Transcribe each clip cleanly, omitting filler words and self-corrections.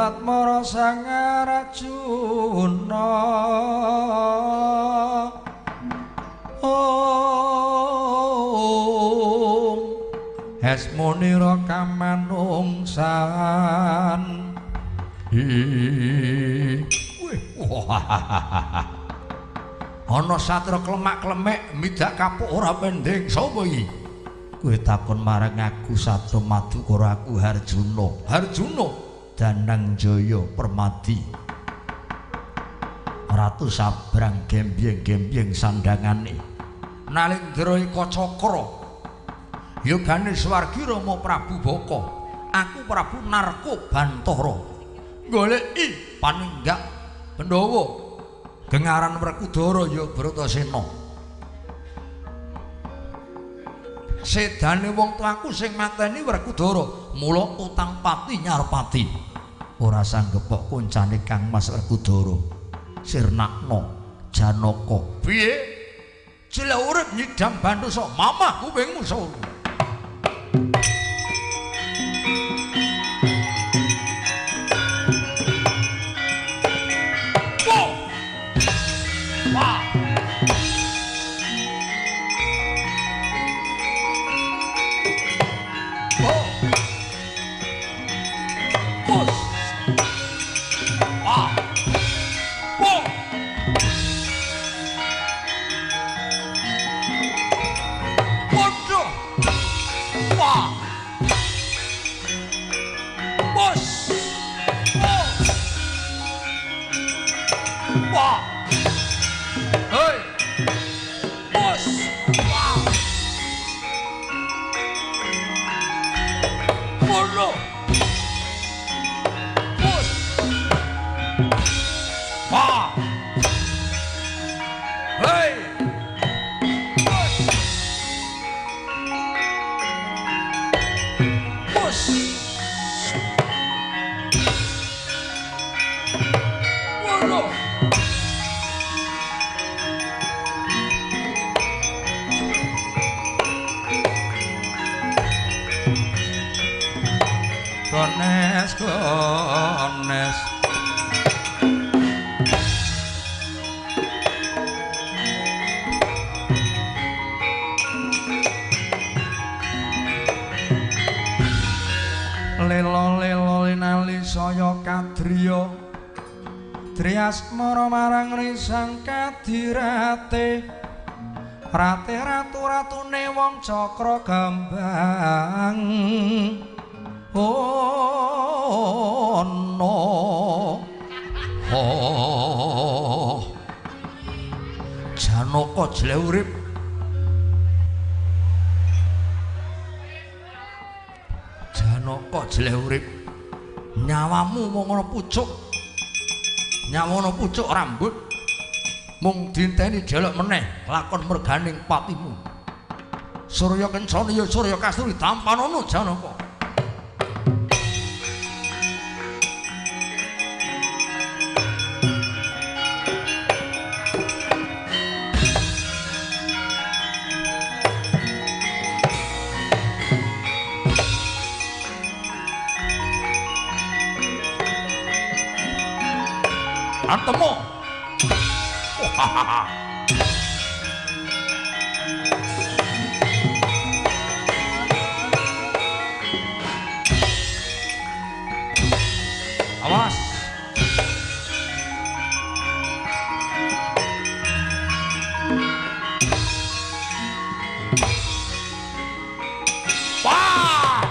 Admara Sang Arjuna. Om Esmunira kamanungsan. Ana satra klemak-klemek midak kapuk ora mending. Sapa iki? Kowe takon marang aku Satra Madukara, aku Harjuna. Harjuna Danang Jaya Permadi. Ratu Sabrang gembyeng-gembyeng sandangane. Nalindra ika cakra. Yogane swargi Rama Prabu Baka. Aku Prabu Narko Bantara. Goleki paninggak Pandhawa. Gengaran Werkudara ya Bratasena. Sedane wong tuaku sing mateni Werkudara, mula utang pati nyarpati. Ora sanggep kok koncane Kang Mas Werkudara. Sirnakna Janaka. Piye? Jela urip nyidam bantusa mamah kupingmu sawo. Gones, gones. Lelo lelo linali saya kadriya Triasmara marang risang kadirate rate ratu ratune wong cakra gambang. Oh no. Oh. Janaka jle urip. Janaka jle urip. Nyawamu mung ana pucuk. Nyawa ana pucuk rambut. Mung dinteni jelek meneh lakon merganing patimu. Surya Kencana ya Surya Kasturi tampanono Janaka. Antemo. Awas. Wah.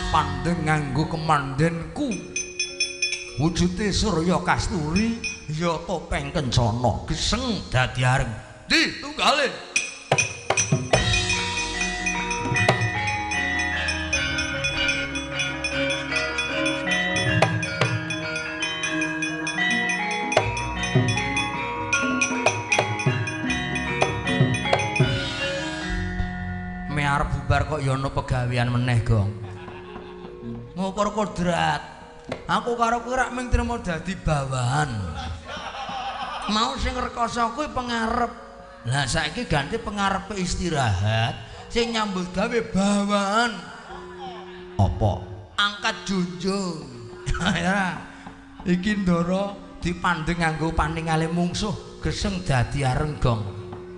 Pandeng nganggo kemandenku wujude Surya Kasturi ya topeng kencana geseng dadi areng di tunggale. Me arep bubar kok ya ana pegawean meneh, Gong. Ngukur kodrat. Aku karo kowe rak mung trimo dadi bawahan. Mau sing rekoso kuwi pengarep. Lah saiki ganti pengarepe istirahat, sing nyambut gawe bawahan. Apa? Angkat junjung. Ya. Iki Ndara dipandheng nganggo paningale mungsuh, geseng dadi arenggong.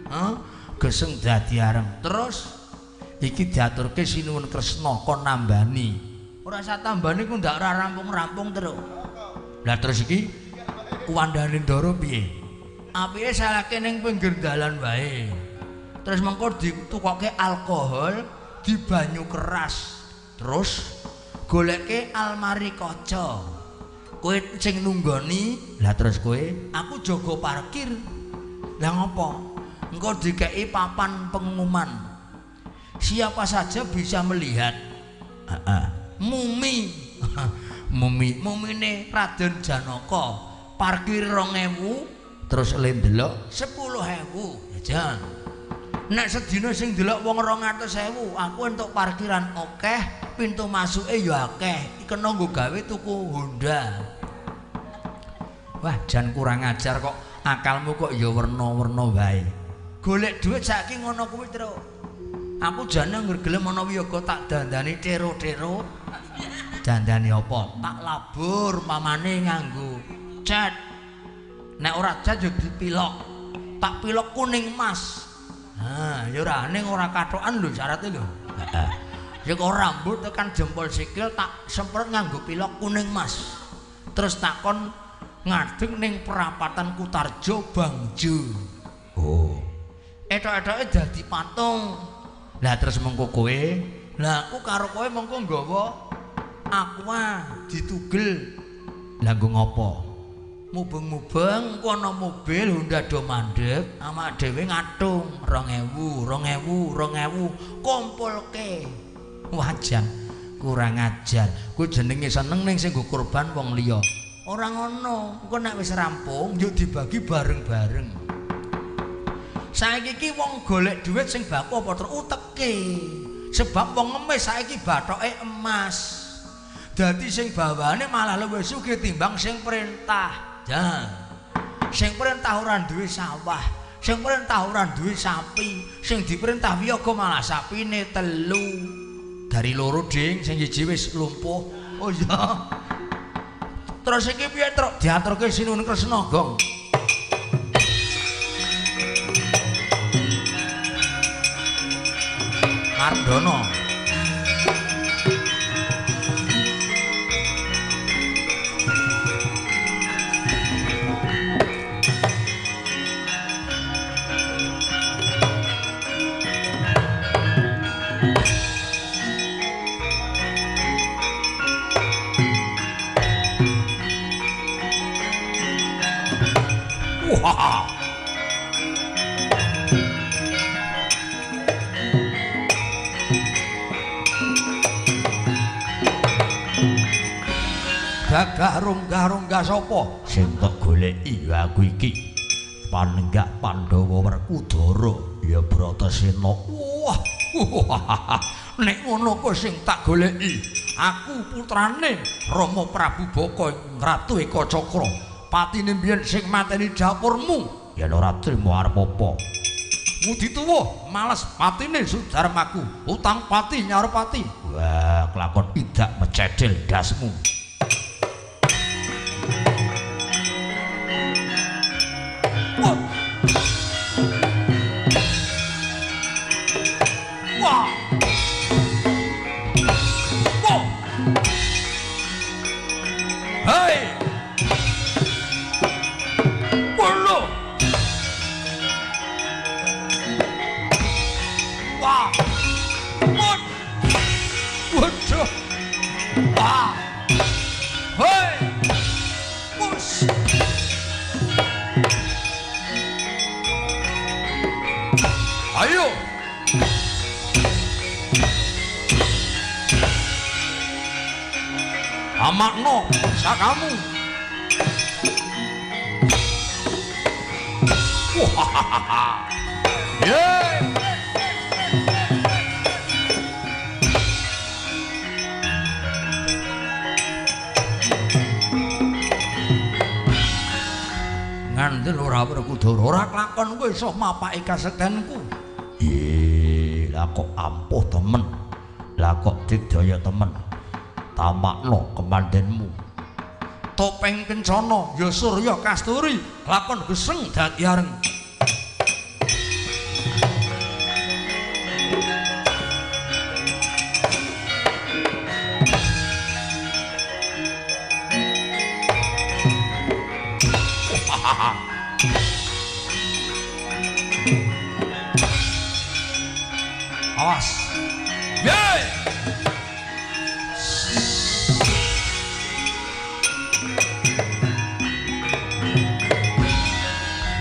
Hah? Geseng dadi areng. Terus iki diaturke Sinuwun Kresna kon nambani. Ora usah tambani ku ndak ora rampung-rampung terus. Lah terus iki kuwandane Ndara piye? Apike salahke ning pinggir dalan wae. Terus mengko ditukoke alkohol, dibanyu keras. Terus goleke almari kaca. Kowe sing nunggoni, lah terus kowe, aku jaga parkir. Lah ngopo? Engko dikeki papan pengumuman. Siapa saja bisa melihat. Heeh. Mumi. Mumi, mumine Raden Janaka. Parkir 2000, terus le ndelok 10.000. Jan. Nek sedina sing ndelok wong 200.000, aku entuk parkiran akeh, pintu masuke ya akeh. Kena nggo gawe tuku Honda. Wah, jan kurang ajar kok. Akalmu kok ya werna-werna wae. Golek dhuwit saiki ngono kuwi, Truk. Aku jane angger gelem ana wiyaga tak dandani tero-tero. Dandani apa? Tak labur mamane nganggo cat. Nek ora cat ya dipilok. Tak pilok kuning emas. Ha, ya ora ning ora kathokan lho syarate lho. Heeh. Ya kok rambut tekan jempol sikil tak semprot nganggo pilok kuning emas. Terus takon ngadeg ning perapatan Kutarjo Bangjo. Oh. Etok-etoke dadi patung. Lah terus mengko kowe, lah aku karo kowe mengko nggawa aqua ditugel. Lah nggo ngopo? Mubeng-mubeng engko ana mobil Honda do mandeg, awak dhewe ngatung 2000, 2000, 2000 kumpulke. Wah jan kurang ajar. Kuwi jenenge seneng ning sing nggo korban wong liya. Ora ngono, engko nek wis rampung yo dibagi bareng-bareng. Saiki iki wong golek dhuwit sing baku apa terus uteke. Sebab wong ngemis saiki bathoke emas. Dadi sing bawane malah luwih sugih timbang sing perintah. Ya. Sing perintah ora duwe sawah, sing perintah ora duwe sapi, sing diperintah wiyaga malah sapine 3. Dari loro ding, sing siji wis lumpuh. Oh iya. Terus iki piye, Truk? Diaturke Sinuwun Kresna, Gong. Mardono. Wah. Gagah runggah-runggah sapa sing tak goleki ya aku iki. Panenggak Pandhawa Werkudara ya Bratasena. Wah. Nek ngono kok sing tak goleki, aku putrane Rama Prabu Baka Ratu Ekacakra. Patine mbiyen sing mateni dapurmu yen ora trimo arep apa. Ngudi tuwuh males patine sudarmaku, utang pati nyaur pati. Wah, kelakon idak mecedel dasmu. Wah. Wah. Wah. Hei. Wah. Wah. Waduh. Wah. Hei. Bus. Ayo. Amakno sakamu. Wah. Yeay. Kandel ora Werkudara, ora klakon kowe iso mapaki kasektenku. Lah kok ampuh temen. Lah kok digdaya temen. Tamakno kemandenmu. Topeng kencana ya Surya Kasturi lakon geseng dadi areng. Awas. Yeay.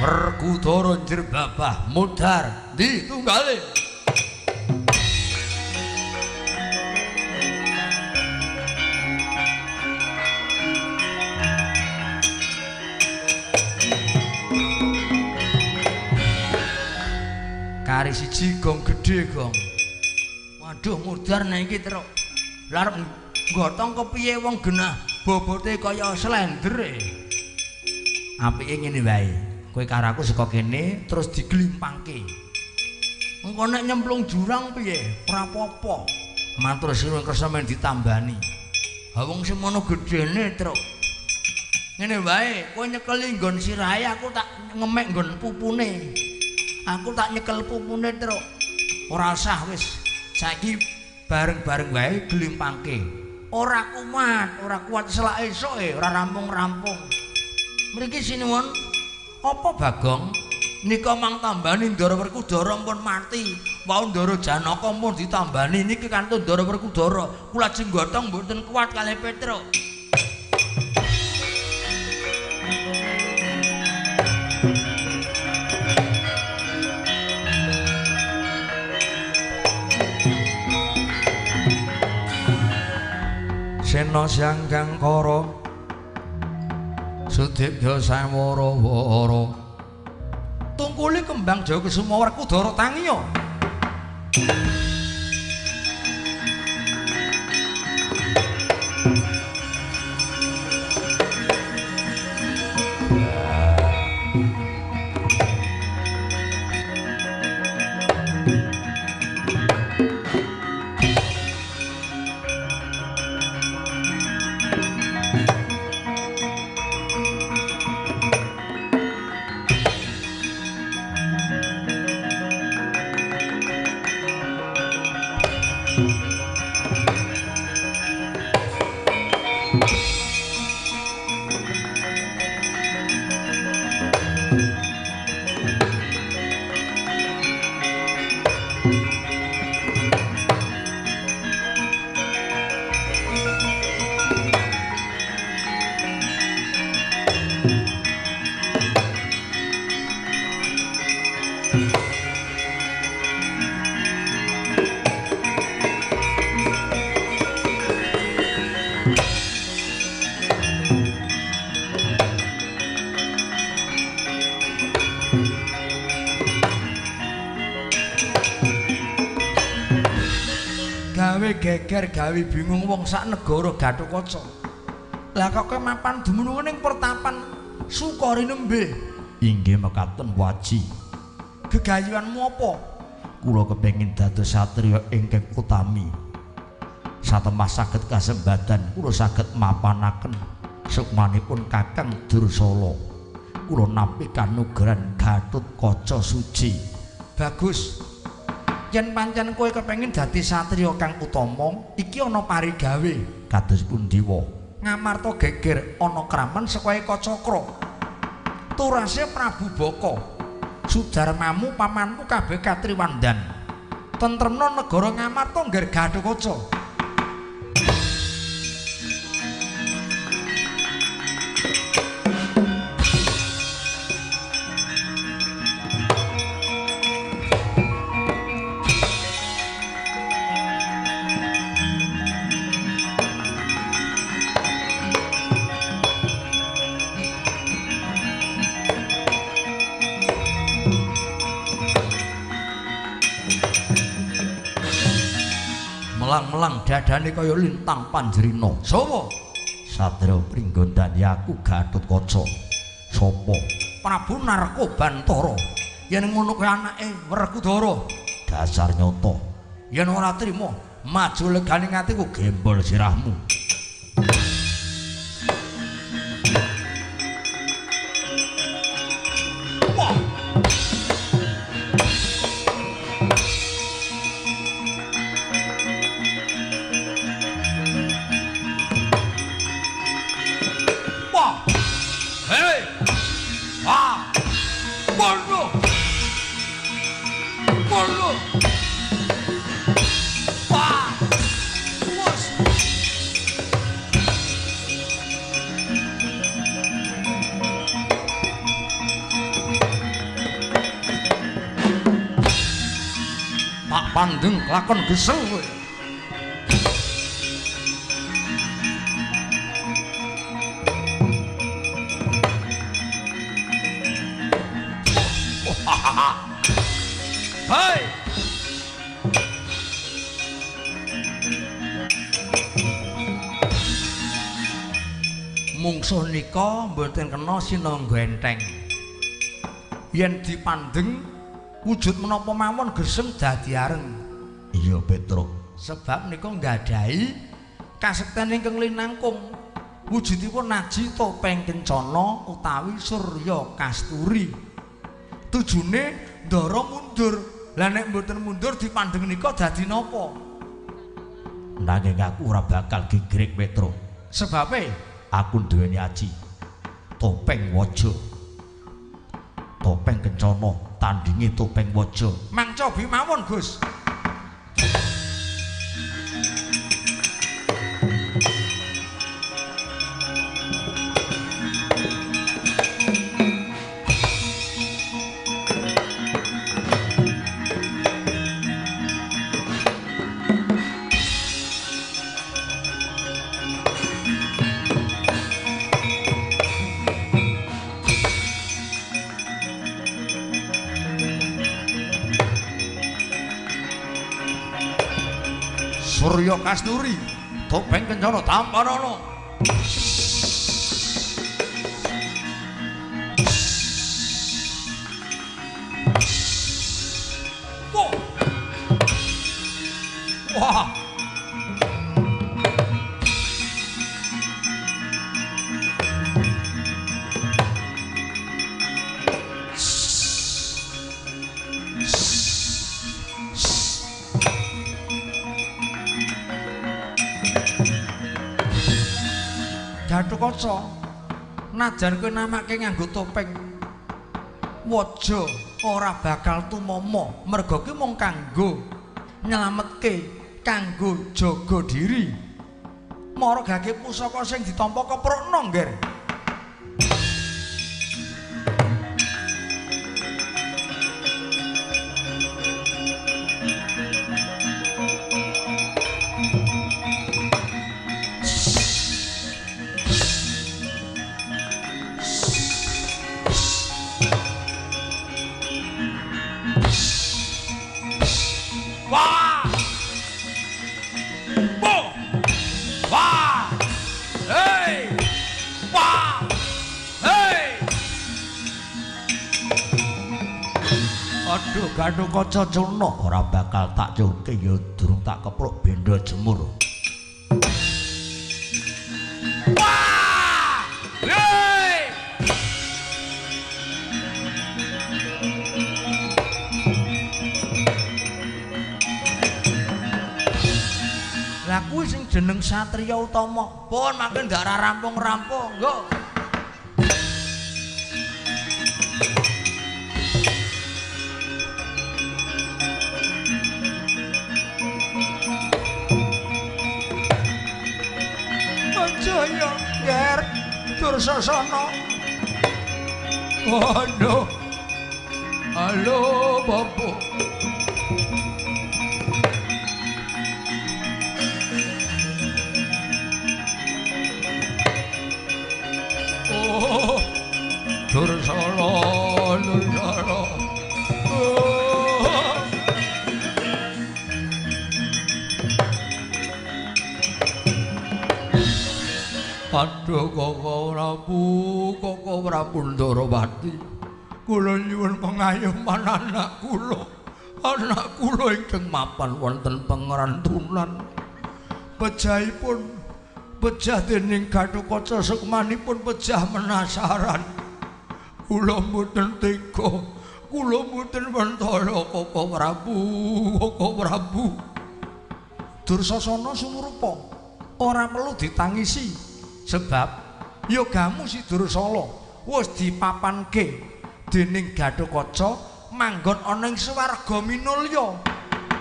Werkudara njrebabah mudhar ndi tunggale. Kari siji gong gedhe gong. Waduh mudhar nek iki truk. Lah arep gotong kepiye wong genah bobote kaya slender e. Apike ngene wae. Kowe karo aku saka kene terus diglimpangke. Engko nek nyemplung jurang piye? Ora apa-apa. Matur suwun kersa men ditambani. Ha wong semono gedene truk. Ngene wae, kowe nyekeli nggon sirahe aku tak ngemek nggon pupune. Aku tak nyekel pupune truk. Ora usah wis. Saiki bareng-bareng wae glimpangke. Ora kumat, ora kuat selak esuk e, ora rampung-rampung. Mriki sinuwun apa Bagong? Nika mang tambani Ndara Werkudara pun mati. Wau Ndara Janaka pun ditambani niki kantun Ndara Werkudara. Kula ajeng gotong mboten kuat kalih Petruk. Sena Sanggang Kara Sudibya Sawara-wara tungkuli kembang Jawa Kesuma Werkudara tangiya. Gawe geger, gawe bingung wong sak negara Gatotkaca. Lah kok mapan dumunung ning pertapan Sukari nembe. Inggih mekaten waji. Gegayuhanmu apa? Kula kepengin dados satriya ingkang utami. Satemah saged kasembadan kula saged mapanaken sukmanipun Kakang Dursala. Kula nampi kanugrahan Gatotkaca suci. Bagus. Yen pancen kowe kepengin dadi satriya kang utama, iki ana parigawe kados pundi wa? Ngamarta geger ana kraman saka Ekacakra. Turase Prabu Baka. Sudarmamu pamanmu kabeh katriwandan. Tentremna negara Ngamarta ngger Gatotkaca. Melang-melang dadane kaya lintang panjerina. Sapa? Satria Pringgondani aku Gatotkaca. Sapa? Prabu Narkobantara. Yen ngono kuwi anake Werkudara. Dasar nyata. Yen ora trima, maju legane atiku gembol sirahmu. Wah. Wah. Hei. Wah. Bono. Bono. Wah. Wes. Pak Pandeng lakon gesel kowe. Hei. Mungsuh nika mboten kena sinangga enteng. Yen dipandeng wujud menapa mawon geseng dadi areng. Iya, Petruk. Sebab nika nggadahi kasekten ingkang linangkung. Wujudipun aji topeng kencana utawi Surya Kasturi. Tujune ndara mundur. Lah nek mboten mundur dipandeng nika dadi napa? Nanging aku ora bakal gegrik, Petruk. Sebabe aku duweni aji topeng waja. Topeng kencana tandinge topeng waja. Mang cobi mawon, Gus. Surya Kasturi, topeng kencana tampanana. Wah. Wah. Gatotkaca, najan kowe namake nganggo topeng waja ora bakal tumama, merga ki mung kanggo nyelametke, kanggo jaga diri. Mara gage pusaka sing ditampa keprokno, Ngger. Wah! Bo! Wah! Hei! Wah! Hei! Aduh, Gatotkaca culna ora bakal tak culke ya durung tak kepruk benda jemur. Wah! Hei! Lah kuwi sing jeneng satriya utama. Pun mangke ndak rampung-rampung, nggo. Jaya, Nger, Dursasana. Waduh. Halo, Bapak. Oh, Dursasana, Dursasana. Oh. Aduh Koko Prabu, Koko Prabu Ndarawati. Kula nyuwun pengayoman anak kula. Anak kula ingkang mapan wonten pangrantunan. Pejahipun pejah dening Gatotkaca sukmanipun pejah menasaran. Kula mboten tega, kula mboten mentala Koko Prabu, Koko Prabu. Dursasana sumurupa ora perlu ditangisi. Sebab yogamu si Dursala wis dipapanke dening Gatotkaca manggon ana ing swarga minulya.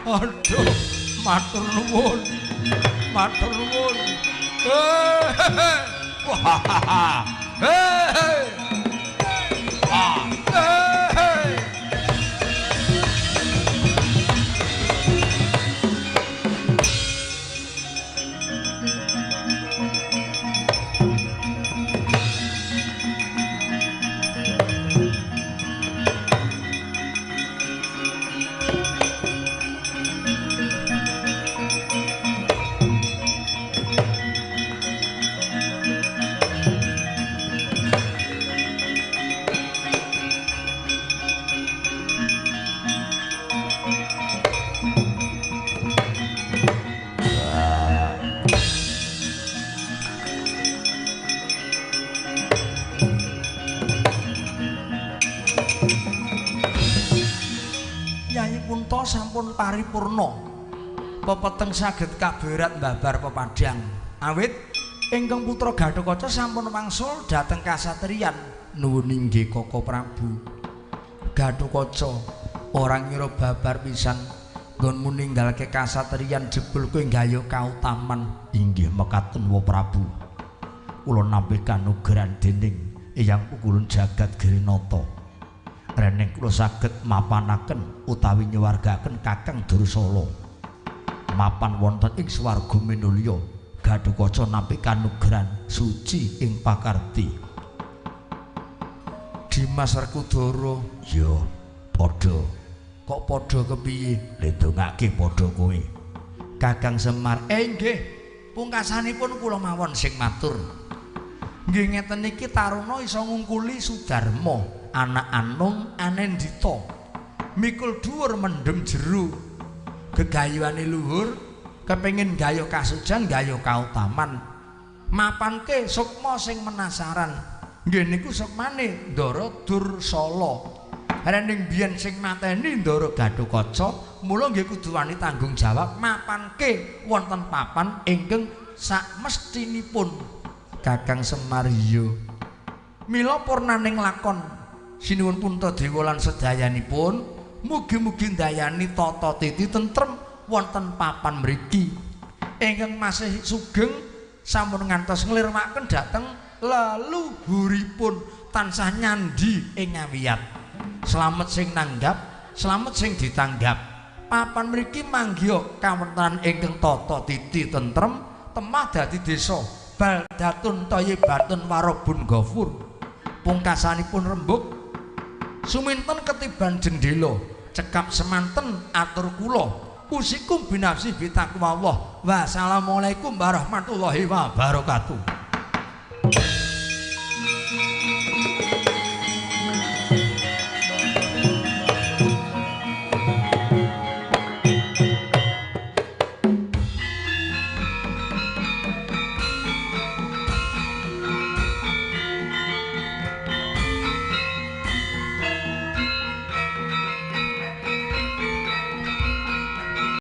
Aduh, matur nuwun. Matur nuwun. Wah. Hei. Ah. Hei. Sampun paripurna pepeteng saged kaberat mbabar pepadang awit ingkang putra Gatotkaca sampun wangsul dhateng kasatriyan. Nuwun inggih Koko Prabu. Gatotkaca ora ngira babar pisan nggonmu ninggalke kasatriyan jebul kowe nggayuh kautaman. Inggih mekaten wa Prabu, kula nampi kanugrahan dening Eyang Pukulun Jagat Girinata. Rening kula saged mapanaken utawi nyuwargaken Kakang Dursala mapan wonten ing swarga minulya. Gatotkaca nampi kanugrahan suci ing pakarti. Dimas Werkudara, ya padha. Kok padha kepiye? Lendongake padha kowe. Kakang Semar, nggih, pungkasanipun kula mawon sing matur. Nggih ngeten iki taruna iso ngungkuli Sudarma, anak anung anendita. Mikul dhuwur mendem jero. Gegayuhane luhur kepengin gayuh kasujan, gayuh kautaman. Mapanke sukma sing menasaran. Nggih niku sukmane Ndara Dursala. Rening biyen sing mateni Ndara Gatotkaca, mula nggih kudu wani tanggung jawab mapanke wonten papan ingkang sakmestinipun. Kakang Semar iya. Mila purnaning lakon sinuwun Puntadewa lan sedayanipun mugi-mugi ndayani tata titi tentrem wonten papan mriki. Ingkang masih sugeng sampun ngantos nglirwaken dhateng leluhuripun tansah nyandhi ing ngawiyat. Slamet sing nanggap, slamet sing ditanggap. Papan mriki manggiha kawontenan ingkang tata titi tentrem, temah dadi desa baldatun thayyibatun warabun ghafur. Pungkasanipun rembug suminten ketiban jendela, cekap semanten atur kula. Usikum binafsi bitaqwallah. Wassalamualaikum warahmatullahi wabarakatuh.